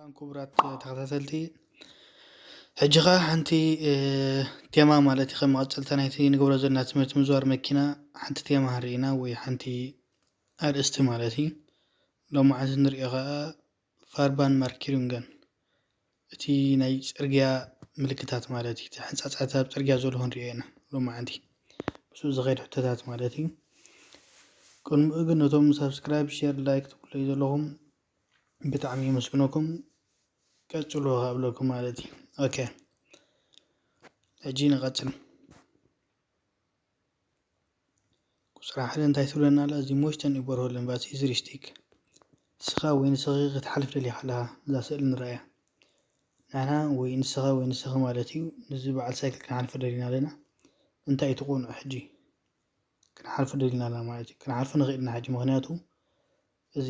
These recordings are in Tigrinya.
ክቡራት ተኸታተልቲ፣ ሕጂ ኸዓ ሓንቲ ቴማ ማለት እዩ፣ ከም መቐጸልታ ናይቲ ንገብሮ ዘለና ትምህርቲ ምዝዋር መኪና ሓንቲ ቴማ ርኢና ወይ ሓንቲ ኣርእስቲ ማለት እዩ። ሎማዓንቲ ንሪኦ ኸዓ ፋርባን ማርኪሩንገን፣ እቲ ናይ ጽርግያ ምልክታት ማለት እዩ፣ እቲ ሕንጻጻት ኣብ ጽርግያ ዘለኹ ንሪኦ ኢና ሎማዓንቲ። ብሱ ዝኸይድ ሕቶታት ማለት እዩ። ቅድሚኡ ግን ነቶም ሳብስክራይብ፣ ሼር፣ ላይክ ትብለይ ዘለኹም ብጣዕሚ የመስግነኩም። ቀጽሎ ኣብለኩም ማለት እዩ። ኦኬ፣ ሕጂ ንቐጽል። ቁጽሪ ሓደ እንታይ ትብለና ኣላ? እዚ ሞሽተን ይበርሆልን ቫስ ኢዝ ሪስቲክ። ንስኻ ወይ ንስኺ ክትሓልፍ ደሊኻ ኣለኻ፣ እዛ ስእሊ ንረኣያ። ንሕና ወይ ንስኻ ወይ ንስኺ ማለት እዩ፣ ንዚ በዓል ሳይክል ክንሓልፈ ደሊና ኣለና። እንታይ እዩ እቲ ቁኑዕ ሕጂ? ክንሓልፈ ደሊና ኣለና ማለት እዩ። ክንሓልፈ ንኽእል ኢና ሕጂ፣ ምኽንያቱ እዚ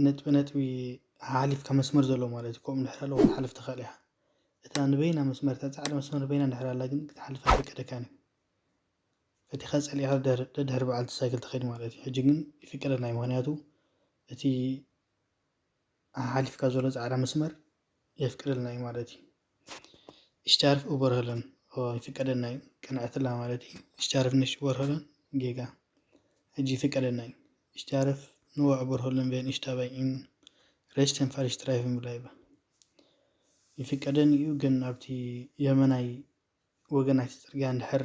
ነጥቢ ነጥቢ ሓሊፍካ መስመር ዘሎ ማለት እዩ። ከምኡ እንድሕር ኣለዎ ክትሓልፍ ትኽእል ኢኻ። እታ ንበይና መስመር፣ እታ ጻዕዳ መስመር ንበይና እንድሕር ኣላ ግን ክትሓልፍ ኣይፍቀደካን እዩ። ፈቲኻ ጸሊእኻ ደድሕሪ በዓልቲ ሳይክል ትኸይድ ማለት እዩ። ሕጂ ግን ይፍቀደና እዩ፣ ምኽንያቱ እቲ ሓሊፍካ ዘሎ ጻዕዳ መስመር የፍቅደልና እዩ ማለት እዩ። Ich darf überholen፣ ይፍቀደና እዩ፣ ቅንዕትላ ማለት እዩ። Ich darf nicht überholen፣ ጌጋ። ሕጂ ይፍቀደና እዩ። Ich darf nur überholen, wenn ich dabei im rechten Fahrstreifen bleibe። ይፍቀደኒ እዩ፣ ግን ኣብቲ የመናይ ወገን ናይቲ ጽርግያ እንድሕር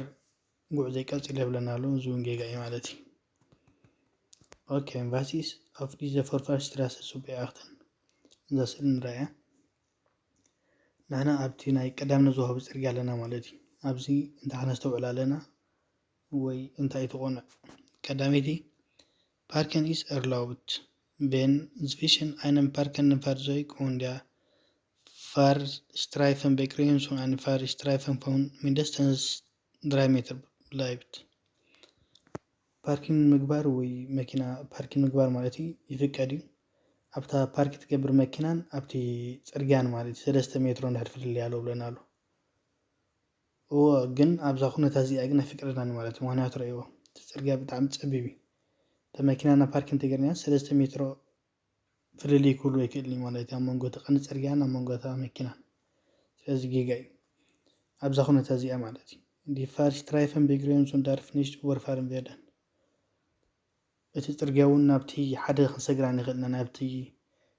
ጉዕዞይ ቀጺለ ይብለና ኣሎ፣ እዚ እውን ጌጋ እዩ ማለት እዩ። ኦኬ፣ ቫሲስ ኣፍ ዲዘ ፎርፋር ስትራሰ ሱቤ ኣክተን፣ እዛ ስእሊ ንረኣያ። ንሕና ኣብቲ ናይ ቀዳምነት ዝወሃቡ ጽርግያ ኣለና ማለት እዩ። ኣብዚ እንታይ ክነስተውዕል ኣለና ወይ እንታይ እዩ ትቕኑዕ? ቀዳመይቲ፣ ፓርከን ኢስ ኤርላውብት፣ ቬን ዝቪሽን ኣይነም ፓርከን ንፋርዞይ ኮንድያ ፋር ስትራይፈን ቤግሬንሱን ኣን ፋር ስትራይፈን ፎን ሚንደስተንስ ድራይ ሜትር ብላይብት። ፓርኪንግ ምግባር ወይ መኪና ፓርኪንግ ምግባር ማለት እዩ፣ ይፍቀድ እዩ። ኣብታ ፓርክ ትገብር መኪናን ኣብቲ ጽርግያን ማለት እዩ፣ ሰለስተ ሜትሮ እንድሕር ፍልልይ ኣሎ ብለና ኣሎ። እዎ፣ ግን ኣብዛ ኩነታት እዚኣ ግን ኣይፍቀደናን ማለት እዩ። ምኽንያቱ ረእይዎ፣ እቲ ጽርግያ ብጣዕሚ ጸቢብ እዩ። እታ መኪናና ፓርኪንግ ተገርና ሰለስተ ሜትሮ ፍልልይ ክህሉ ኣይክእልን እዩ ማለት እዩ፣ ኣብ መንጎ እቲ ቀንዲ ጽርግያን ኣብ መንጎ እታ መኪናን። ስለዚ ጌጋ እዩ ኣብዛ ኩነታት እዚኣ ማለት እዩ። Die Fahrstreifen begrenzen darf nicht überfahren werden። እቲ ጽርግያ እውን ናብቲ ሓደ ክንሰግር ኣይንኽእልን ኢና፣ ናብቲ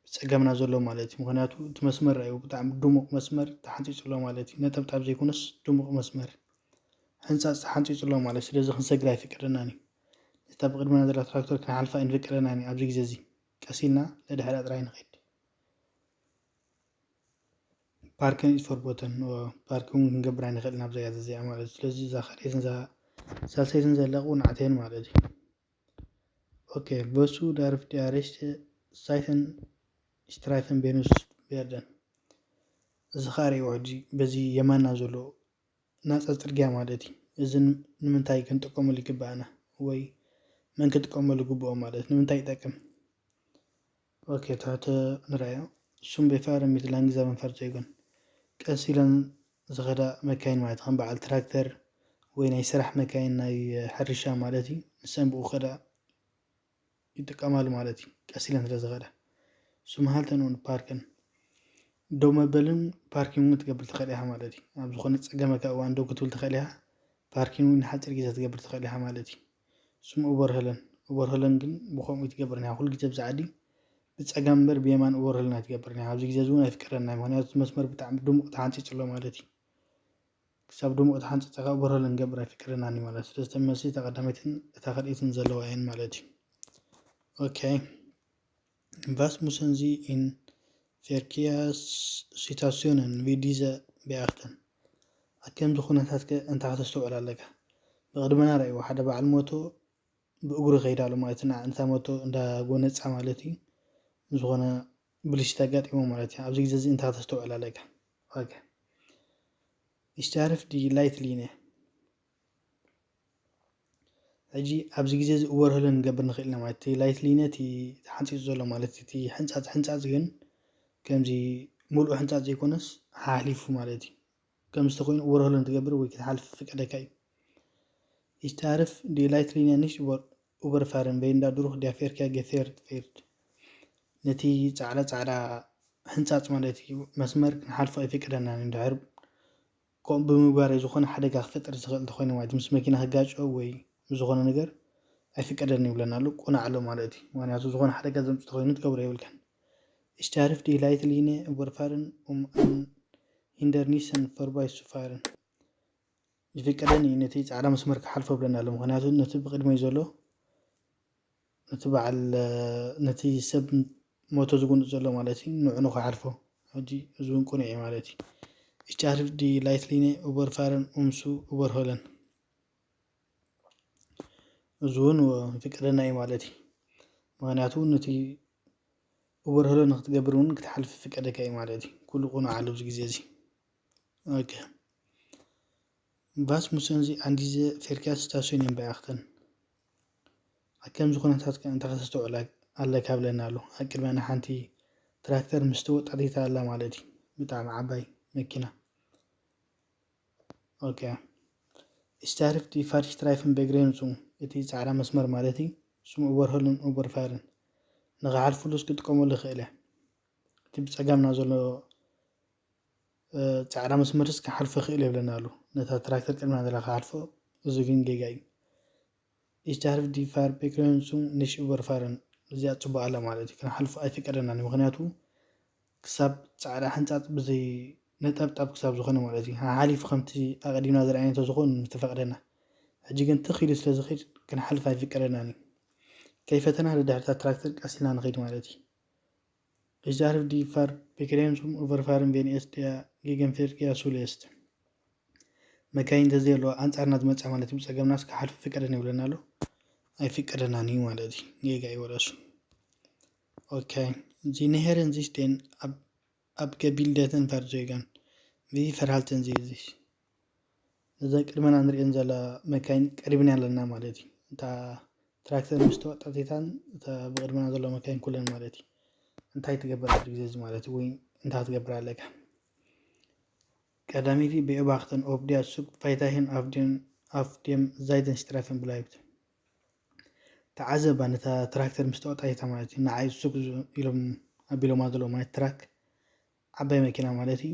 ብጸጋምና ዘሎ ማለት እዩ። ምኽንያቱ እቲ መስመር እዩ ብጣዕሚ ድሙቕ መስመር ተሓንጺጹ ኣሎ ማለት እዩ። ነጠብጣብ ዘይኮነስ ድሙቕ መስመር፣ ሕንጻጽ ተሓንጺጹ ኣሎ ማለት እዩ። ስለዚ ክንሰግር ኣይፍቀደናን እዩ። ነታ ብቕድመና ዘላ ትራክቶር ክንሓልፋ ኣይንፍቀደናን እዩ ኣብዚ ግዜ እዚ። ቀስ ኢልና ነድሕራ ጥራይ ንኸይድ። ፓርክን ኢዝ ፎርቦተን፣ ፓርክ እውን ክንገብር ኣይንኽእልን ኣብዛ እያ እዚኣ ማለት እዩ። ስለዚ እዛ ካልኣይትን እዛ ሳልሰይትን ዘለቑ ንዓተየን ማለት እዩ። ኦኬ፣ በሱ ዳርፍ ዲያሬሽተ ሳይተን ስትራይፈን ቤኑስ ቬርደን። እዚ ኸኣ ርእይዎ ሕጂ በዚ የማና ዘሎ ናጻ ጽርግያ ማለት እዩ። እዚ ን-፣ ንምንታይ ክንጥቀመሉ ይግባኣና? ወይ መን ክጥቀመሉ ግብኦ ማለት ንምንታይ ይጠቅም? ኦኬ፣ ትሕተ ንረኣዮ። ሱም ቤፋር ሚት ላንግዛም ፈርዘይጎን። ቀስ ኢለን ዝኸዳ መካይን ማለት ከም በዓል ትራክተር ወይ ናይ ስራሕ መካይን ናይ ሕርሻ ማለት እዩ። ንሰን ብኡ ከዳ ይጥቀማሉ ማለት እዩ። ቀስ ኢለን ስለ ዝኸዳ። ሱም ሃልተን ኡን ፓርከን። ደው መበልን ፓርኪንግ እውን ትገብር ትኽእል ኢኻ ማለት እዩ። ኣብ ዝኾነ ጸገመካ እዋን ደው ክትብል ትኽእል ኢኻ። ፓርኪንግ እውን ንሓጺር ግዜ ትገብር ትኽእል ኢኻ ማለት እዩ። ሱም ኡበርሆለን። ኡበርሆለን ግን ብኸምኡ ኣይትገብርን ኢኻ። ኩሉ ግዜ ኣብዚ ዓዲ ብጸጋም እምበር ብየማን ኡበርሆለን ኣይትገብርን ኢኻ። ኣብዚ ግዜ እዚ እውን ኣይፍቀደና እዩ። ምኽንያቱ እቲ መስመር ብጣዕሚ ድሙቕ ተሓንጺጹ ኣሎ ማለት እዩ። ክሳብ ድሙቕ ተሓንጺጸ ከኣ ኡበርሆለን ክገብር ኣይፍቀደናን እዩ ማለት እዩ። ስለዚ እተን መልሲ እታ ቀዳመይትን እታ ካልኣይትን ዘለዋ እየን ማለት እዩ። ኦኬ። Was müssen Sie in Verkehrssituationen wie diese beachten? ኣብ ከምዚ ኩነታት ከ እንታይ ከተስተውዕል ኣለካ? ብቕድመና ረእይዎ፣ ሓደ በዓል ሞቶ ብእግሩ ይኸይድ ኣሎ ማለት እዩ። ንታ ሞቶ እንዳጎነጻ ማለት እዩ። ዝኾነ ብልሽት ኣጋጢሞ ማለት እዩ። ኣብዚ ግዜ እዚ እንታይ ከተስተውዕል ኣለካ? ኦኬ። Ich darf die Leitlinie። ሕጂ ኣብዚ ግዜ እዚ ኡበርሆለን ክንገብር ንኽእል ኢና ማለት እዩ። እቲ ላይት ሊንየ እቲ ተሓንጺጹ ዘሎ ማለት እዩ። እቲ ሕንጻጽ፣ ሕንጻጽ ግን ከምዚ ሙሉእ ሕንጻጽ ዘይኮነስ ሓሓሊፉ ማለት እዩ። ከምዚ ተኾይኑ ኡበርሆለን ትገብር ወይ ክትሓልፍ ፍቀደካ እዩ። Ich darf die Leitlinie nicht über-, überfahren, wenn dadurch der Verkehr gefährdet wird። ነቲ ጻዕዳ ጻዕዳ ሕንጻጽ ማለት እዩ። መስመር ክንሓልፎ ኣይፍቀደናን። እንድሕር ከምኡ ብምግባር ዝኾነ ሓደጋ ክፈጥር ዝኽእል እንተኾይኑ ማለት ምስ መኪና ክጋጨው ወይ ዝኾነ ነገር ኣይፍቀደን ይብለና ኣሎ። ቁናዕ ኣሎ ማለት እዩ። ምክንያቱ ዝኾነ ሓደጋ ዘምጽእ ተኾይኑ ትገብሮ የብልካን። Ich darf die Leitlinie überfahren, um ein Hindernissen vorbeizufahren. ይፍቀደኒ እዩ ነቲ ጻዕዳ መስመር ክሓልፎ ብለና ኣሎ። ምክንያቱ ነቲ ብቕድመይ ዘሎ፣ ነቲ በዓል፣ ነቲ ሰብ ሞቶ ዝጉንጽ ዘሎ ማለት እዩ፣ ንዑ ንኽሓልፎ። ሕጂ እዚ እውን ቅኑዕ እዩ ማለት እዩ። Ich darf die Leitlinie überfahren, um zu überholen. እዚ እውን ይፍቀደና እዩ ማለት እዩ። ምክንያቱ ነቲ እወርህሎ ንክትገብር እውን ክትሓልፍ ይፍቀደካ እዩ ማለት እዩ። ኩሉ ቅኑዕ ኣሎ ኣብዚ ግዜ እዚ። ኦኬ። Was müssen Sie an dieser Verkehrsstationen beachten? ኣብ ከምዚ ኩነታት ከ እንታይ ከተስተውዕል ኣለካ ብለና ኣሎ። ኣብ ቅድመና ሓንቲ ትራክተር ምስ ተወጣጢታ ኣላ ማለት እዩ። ብጣዕሚ ዓባይ መኪና። ኦኬ። Ich darf die Fahrstreifen begrenzen, እቲ ጻዕዳ መስመር ማለት እዩ። Zum Überholen, Überfahren ንኽሓልፍሉስ ክጥቀመሉ ይኽእል እየ። እቲ ብጸጋምና ዘሎ እ፣ ጻዕዳ መስመርስ ክሓልፎ ይኽእል የብለና ኣሎ። ነታ ትራክተር ቅድሚና ዘላ ክሓልፎ፣ እዚ ግን ጌጋ እዩ። Ich darf die Fahrbegrenzen nicht überfahren፣ እዚኣ ጽቡቕ ኣላ ማለት እዩ። ክንሓልፎ ኣይፍቀደናን እዩ። ምክንያቱ ክሳብ ጻዕዳ ሕንጻጽ ብዘይ ነጠብጣብ ክሳብ ዝኾነ ማለት እዩ። ሓሓሊፉ ከምቲ ኣቐዲምና ዝረኣይና እንተዝኾን ምስተፈቕደና። ሕጂ ግን ትኽ ኢሉ ስለ ዝኸይድ ክንሓልፍ ኣይፍቀደናን እዩ። ከይፈተና ደድሕርታ ትራክተር ቀስ ኢልና ንኸይድ ማለት እዩ። Ich darf die Fahrbegrenzen überfahren, wenn es der Gegenverkehr zulässt። መካይን እንተዘየለዋ ኣንጻርና ዝመጻ ማለት እዩ፣ ብጸገምናስ ክሓልፍ ፍቀደን ይብለና ኣሎ። ኣይፍቀደናን እዩ ማለት እዩ። ጌጋ እዩ ወረሱ። ኦኬ። Sie nähern sich den ab-, abgebildeten Fahrzeugen. Wie verhalten Sie sich? እዛ ቅድመና ንሪኤን ዘላ መካይን ቀሪብና ኣለና ማለት እዩ። እታ ትራክተር ምስ ተወጣጢታን እታ ብቕድመና ዘሎ መካይን ኩለን ማለት እዩ። እንታይ ትገብር ኣብዚ ግዜ እዚ ማለት እዩ? ወይ እንታይ ክትገብር ኣለካ? ቀዳመይቲ beobachten, ob der Zug weiterhin auf dem, auf dem Seitenstreifen bleibt። ተዓዘባ ነታ ትራክተር ምስ ተወጣጢታ ማለት እዩ። ንዓይ ሱቅ ኢሎም ኣቢሎማ ዘለዉ ማለት ትራክ ዓባይ መኪና ማለት እዩ።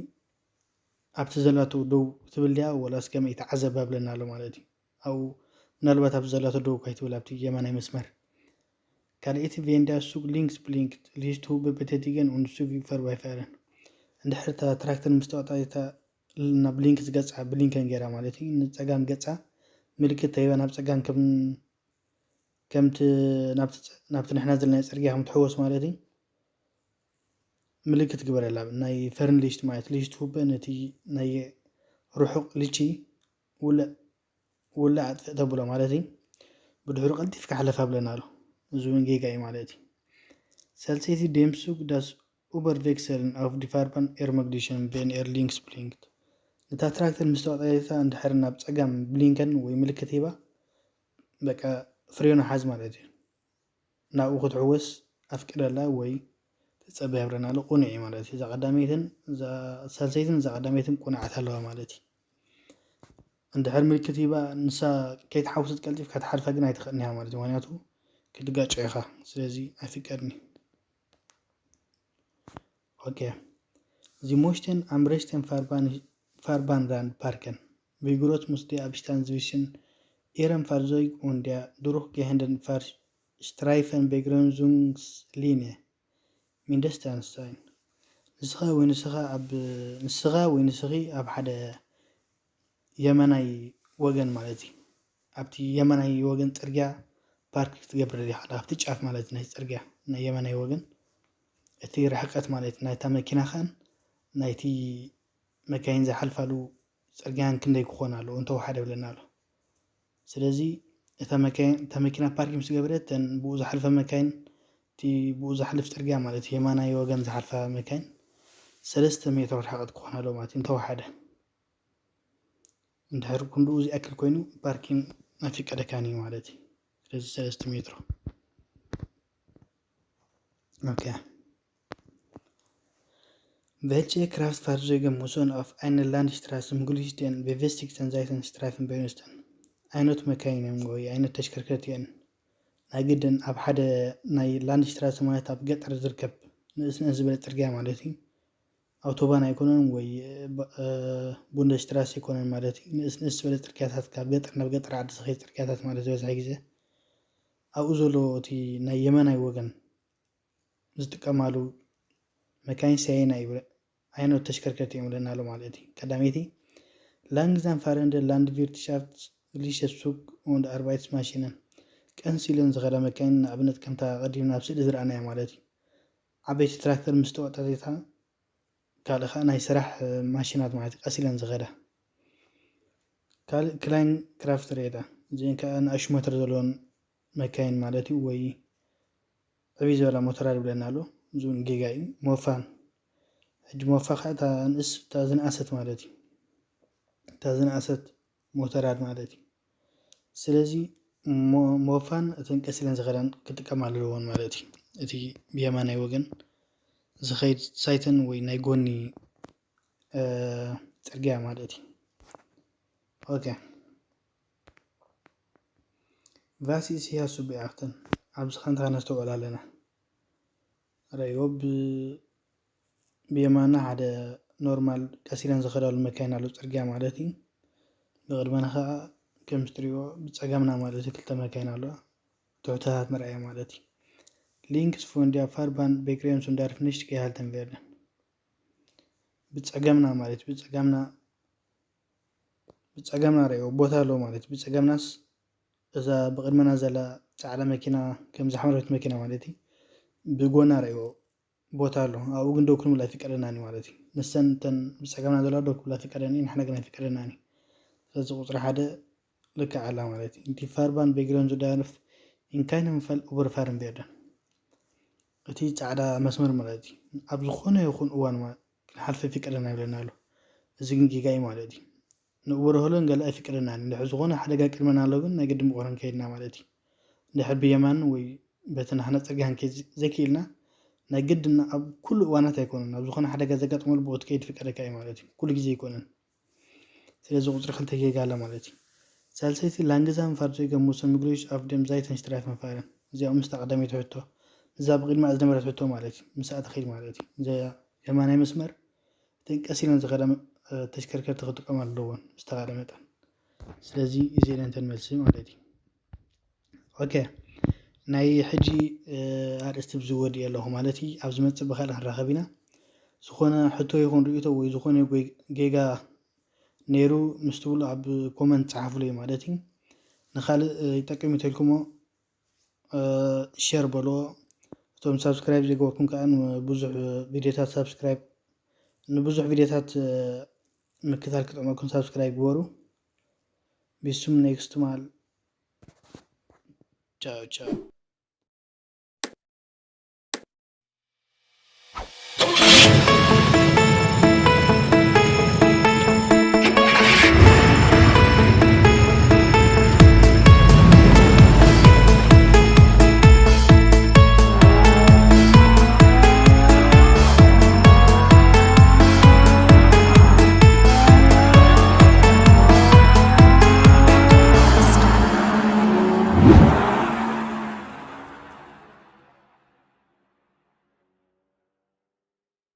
ኣብቲ ዘላቶ ደው ትብል ድያ ወላስ ከመይ ተዓዘባ ብለና ኣሎ ማለት እዩ። ኣብኡ ምናልባት ኣብዚ ዘላቶ ደው እኳ ይትብል ኣብቲ የማናይ መስመር። ካልኣይቲ wenn der Zug links blinkt, Lichthupe betätigen und Züge vorbeifahren። እንድሕር እታ ትራክተር ምስ ተወጣጢታ ናብ ሊንክ ዝገጻ ብሊንከን ገይራ ማለት እዩ። ንጸጋም ገጻ ምልክት ተሂባ ናብ ጸጋም ከም፣ ከምቲ ናብቲ ጸ-፣ ናብቲ ንሕና ዘለናዮ ጽርግያ ከም ትሕወስ ማለት እዩ። ምልክት ግበረላ። ናይ ፈርን ሊሽት ማለት ሊሽት ሁበ ነቲ ናይ ርሑቕ ልቺ ውለ-፣ ውለ ኣጥፍእ ተብሎ ማለት እዩ። ብድሕሩ ቀልጢፍካ ሕለፍ ኣብለና ኣሎ። እዚ እውን ጌጋ እዩ ማለት እዩ። ሰልሰይቲ dem Zug das Überwechseln auf die Farben ermöglichen, wenn er links blinkt። ነታ ትራክተር ምስ ተወጣጢታ እንድሕር ናብ ጸጋም ብሊንከን ወይ ምልክት ሂባ፣ በቃ ፍሬኑ ሓዝ ማለት እዩ። ናብኡ ክትሕወስ ኣፍቅደላ ወይ ተጸበ ይብረና ኣሎ። ቅኑዕ እዩ ማለት እዩ። እዛ ቀዳመይትን እዛ ሳልሰይትን እዛ ቀዳመይትን ቅኑዓት ኣለዋ ማለት እዩ። እንድሕር ምልክት ሂባ ንሳ ከይትሓውሰት ቀልጢፍካ ትሓልፋ ግን ኣይትኽእልን ኢኻ ማለት እዩ። ምኽንያቱ ክትጋጮ ኢኻ። ስለዚ ኣይፍቀድን እዩ። ኦኬ። Sie möchten am rechten Fahrbahn-, Fahrbahnrand parken. Wie groß muss der Abstand zwischen Ihrem Fahrzeug und der durchgehenden Fahrstreifenbegrenzungslinie mindestens sein? ንስኻ ወይ ንስኻ ኣብ፣ ንስኻ ወይ ንስኺ ኣብ ሓደ የማናይ ወገን ማለት እዩ። ኣብቲ የማናይ ወገን ጽርግያ ፓርክ ክትገብር ዲኻ? ኣብቲ ጫፍ ማለት ናይ ጽርግያ ናይ የማናይ ወገን እቲ ርሕቀት ማለት ናይታ መኪናኻን ናይቲ መካይን ዝሓልፋሉ ጽርግያን ክንደይ ክኾን ኣለዎ? እንተወሓደ ብለና ኣሎ። ስለዚ እታ መካይን፣ እታ መኪና ፓርኪ ምስ ገበረት፣ እተን ብኡ ዝሓልፋ መካይን፣ እቲ ብኡ ዝሓልፍ ጽርግያ ማለት የማናይ ወገን ዝሓልፋ መካይን ሰለስተ ሜትሮ ርሕቀት ክኾን ኣለዎ ማለት እዩ፣ እንተወሓደ። እንድሕር ክንድኡ ዝኣክል ኮይኑ ፓርኪን ኣይፍቀደካን እዩ ማለት እዩ። ስለዚ ሰለስተ ሜትሮ። ኦኬ። Welche Kraftfahrzeuge müssen auf einer Landstraße möglichst den befestigten Seitenstreifen benutzen? ዓይነት መካይን እዮም ወይ ዓይነት ተሽከርከርቲ እየን ናይ ግድን ኣብ ሓደ ናይ ላንድስትራሰ ማለት ኣብ ገጠር ዝርከብ ንእስ ንእስ ዝበለ ጽርግያ ማለት እዩ። ኣውቶባን ኣይኮነን ወይ ቡንደሽትራስ ኣይኮነን ማለት እዩ። ንእስ ንእስ ዝበለ ጽርግያታት፣ ካብ ገጠር ናብ ገጠር ዓዲ ዝኸይድ ጽርግያታት ማለት ዝበዝሐ ግዜ ኣብኡ ዘሎ እቲ ናይ የማናይ ወገን ዝጥቀማሉ መካይን ሰየና ይብለ። ዓይነት ተሽከርከርቲ እዮም ብለና ኣሎ ማለት እዩ። ቀዳመይቲ፣ ላንግዛም ፋረንደ ላንድ ቪርትሻፍት ሊሸሱክ ኦንድ ኣርባይትስ ማሽነን፣ ቀንስ ኢለን ዝኸዳ መካይን፣ ንኣብነት ከምታ ቀዲም ናብ ስእሊ ዝረኣናያ ማለት እዩ። ዓበይቲ ትራክተር ምስ ተወጣጢታ፣ ካልእ ከዓ ናይ ስራሕ ማሽናት ማለት እዩ፣ ቀስ ኢለን ዝኸዳ። ካልእ ክላይን ክራፍት ሬዳ፣ እዚአን ከዓ ንኣሽቱ ሞተር ዘለወን መካይን ማለት እዩ፣ ወይ ዕብይ ዝበላ ሞተራድ ይብለና ኣሎ። እዚ እውን ጌጋ እዩ። ሞፋን፣ ሕጂ ሞፋ ከዓ እታ ንእስ እታ ዝነኣሰት ማለት እዩ። እታ ዝነኣሰት ሞተራድ ማለት እዩ። ስለዚ ሞፋን እተን ቀስ ኢለን ዝኸዳን ክጥቀማ ኣለዎን ማለት እዩ። እቲ ብየማናይ ወገን ዝኸይድ ሳይተን ወይ ናይ ጎኒ ጽርግያ ማለት እዩ። ኦኬ፣ ቫሲስ ህያ ሱቢ ኣክተን ኣብዚ ከንታ ነስተውዕል ኣለና። ረዮ ብየማና ሓደ ኖርማል ቀስ ኢለን ዝኸዳሉ መካይን ኣሎ፣ ጽርግያ ማለት እዩ። ብቕድመና ከዓ ከምዚ ትሪእዎ ብጸጋምና ማለት እዩ ክልተ መካይን ኣለዋ፣ ትሑተታት መርኣያ ማለት እዩ። ሊንክስ ፎንዲያ ፋርባን ቤግሬንሱን ዳርፍ ንሽት ገይሃልተን ቬርደን። ብጸጋምና ማለት ብጸጋምና ብጸጋምና ረዮ ቦታ ኣሎ ማለት ብጸጋምናስ እዛ ብቕድመና ዘላ ጻዕዳ መኪና ከም ዝሓመረት መኪና ማለት እዩ። ብጎና ረዮ ቦታ ኣሎ፣ ኣብኡ ግን ደው ክንብል ኣይፍቀደናን እዩ ማለት እዩ። ንሰን እተን ብጸጋምና ዘለዋ ደው ክብላ ፍቀደን እዩ፣ ንሕና ግን ኣይፍቀደናን እዩ። ስለዚ ቁፅሪ ሓደ ልክዕ ኣላ ማለት እዩ። Die Fahrbahn begrenzt darf in keinem Fall überfahren werden። እቲ ጻዕዳ መስመር ማለት እዩ ኣብ ዝኾነ ይኹን እዋን ማለት ክንሓልፈ ይፍቀደና ይብለና ኣሎ። እዚ ግን ጌጋ እዩ ማለት እዩ። ንእወረህሎን ገለ ኣይፍቀደናን እዩ። እንድሕር ዝኾነ ሓደጋ ቅድመና ኣሎ ግን ናይ ግድን ብቕድሚኡ ከይድና ማለት እዩ። እንድሕር ብየማን ወይ በቲ ናሕና ጽርግያ ክንከይድ ዘይክኢልና ናይ ግድን ኣብ ኩሉ እዋናት ኣይኮነን። ኣብ ዝኾነ ሓደጋ ዘጋጥመሉ ብኡ ትከይድ ፍቀደካ እዩ ማለት እዩ። ኩሉ ግዜ ኣይኮነን። ስለዚ ቁጽሪ ክልተ ጌጋ ኣላ ማለት እዩ። ሳልሰይቲ ላንግዛም ፋርዞይ ገሙሰ ምግሎሽ ኣፍ ደም ዛይተን ሽትራይፍ መፋረን። እዚኣ ምስታ ቀዳመይቲ ሕቶ እዛ ብቕድማ ዝነበረት ሕቶ ማለት እዩ። ምስኣ ትኸይድ ማለት እዩ። እዛ የማናይ መስመር እተን ቀስ ኢለን ዝኸዳ ተሽከርከርቲ ክጥቀማ ኣለዎን ዝተኻለ መጠን። ስለዚ እዚ ኢለን እተን መልሲ ማለት እዩ። ኦኬ፣ ናይ ሕጂ ኣርእስቲ ብዚ ወዲእ ኣለኹ ማለት እዩ። ኣብ ዝመጽእ ብካልእ ክንራኸብ ኢና። ዝኾነ ሕቶ ይኹን ርእቶ ወይ ዝኾነ ጌጋ ነይሩ ምስ ትብሉ ኣብ ኮመንት ጸሓፉለይ ማለት እዩ። ንኻልእ ይጠቅም እዩ ተልኩሞ ሸር በልዎ። እቶም ሳብስክራይብ ዘይገበርኩም ከዓ ንብዙሕ ቪድዮታት ሳብስክራይብ ንብዙሕ ቪድዮታት ምክታል ክጠቅመኩም ሳብስክራይብ ግበሩ። ቢሱም ኔክስት ማል። ቻው ቻው።